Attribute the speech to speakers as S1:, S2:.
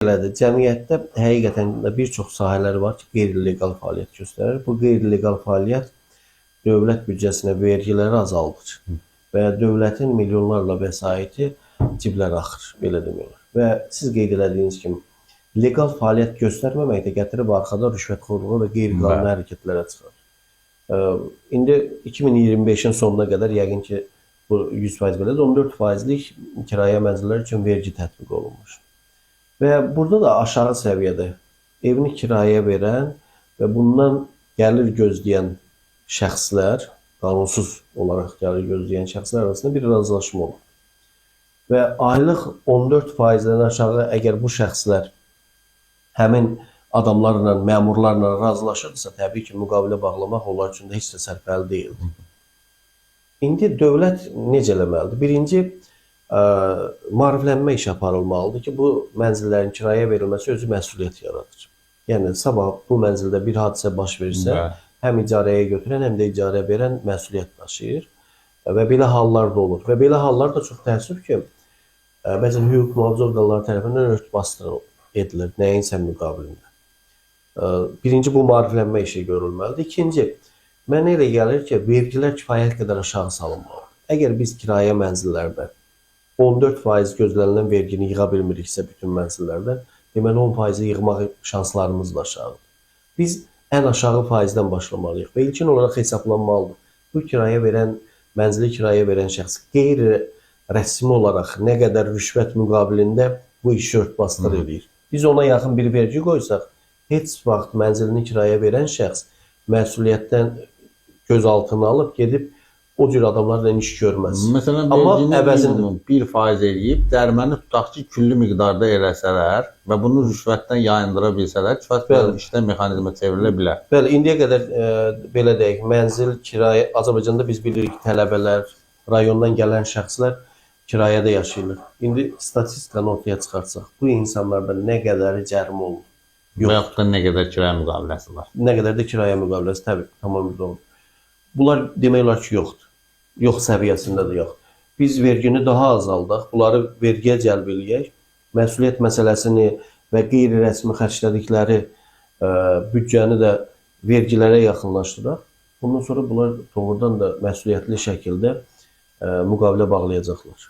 S1: Belədir. Cəmiyyətdə həqiqətən də bir çox sahələr var ki, qeyri-leqal fəaliyyət göstərir. Bu qeyri-leqal fəaliyyət dövlət büdcəsinə vergiləri azaldır və dövlətin milyonlarla vəsaiti ciblərə axır, belə demək olar. Və siz qeyd elədiyiniz kimi leqal fəaliyyət göstərməmək də gətirib arxada rüşvətxorluğa və qeyri-qanuni hərəkətlərə çıxar. İndi 2025-in sonuna qədər yəqin ki, bu 100% belədir, 14%lik kirayə mənzillər üçün vergi tətbiq olunmuş. Və burada da aşağı səviyyədə evini kirayəyə verən və bundan gəlir gözləyən şəxslər, qanunsuz olaraq gəlir gözləyən şəxslər arasında bir razılaşma olur. Və aylıq 14%-dən aşağı əgər bu şəxslər həmin adamlarla, məmurlarla razılaşırdısa, təbii ki, müqavilə bağlamaq onlar üçün də heç də sərfəli deyildi. İndi dövlət necə eləməlidir? Birinci, maariflənmə işi aparılmalıdır ki, bu mənzillərin kirayə verilməsi özü məsuliyyət yaradır. Yəni sabah bu mənzildə bir hadisə baş versə, həm icarəyə götürən, həm də icarə verən məsuliyyət daşıyır. Və belə hallar da olur. Və belə hallar da çox təəssüf ki, bəzən hüquq mühafizə orqanları tərəfindən örtbasdır edilir nəyinsə müqabilində. Birinci, bu maariflənmə işi görülməlidir. İkinci, mənə elə gəlir ki, vergilər kifayət qədər aşağı salınmalıdır. Əgər biz kirayə mənzillərdə 14% gözlənilən vergini yığa bilmiriksə bütün mənzillərdə, deməli 10%-i yığmaq şanslarımız da aşağıdır. Biz ən aşağı faizdən başlamalıyıq və ilkin olaraq hesablanmalıdır. Bu kirayə verən, mənzili kirayə verən şəxs qeyri-rəsmi olaraq nə qədər rüşvət müqabilində bu işi örtbasdır eləyir. Biz ona yaxın bir vergi qoysaq, heç vaxt mənzilini kirayə verən şəxs məsuliyyətdən göz altına alıb gedib o cür adamlarla iş görməz.
S2: Məsələn,
S1: Amma
S2: vergini
S1: əvəzində-
S2: minimum 1% eləyib, cəriməni tutaq ki, külli miqdarda eləsələr və bunu rüşvətdən yayındıra bilsələr, kifayət qədər işləm mexanizmə çevrilə bilər.
S1: Bəli, indiyə qədər belə deyək, mənzil kirayə Azərbaycanda biz bilirik tələbələr, rayondan gələn şəxslər kirayədə yaşayırlar. İndi statistikanı ortaya çıxartsaq, bu insanlardan nə qədəri cərimə olunur?
S2: Və yaxud da nə qədər kirayə müqaviləsi var.
S1: Nə qədər də kirayə müqaviləsi, təbii, tamamilə doğru. Bunlar demək olar ki, yoxdur. Yox səviyyəsində də yox. Biz vergini daha azaldaq, bunları vergiyə cəlb eləyək, məsuliyyət məsələsini və qeyri-rəsmi xərclədikləri büdcəni də vergilərə yaxınlaşdıraq. Bundan sonra bunlar doğrudan da məsuliyyətli şəkildə müqavilə bağlayacaqlar.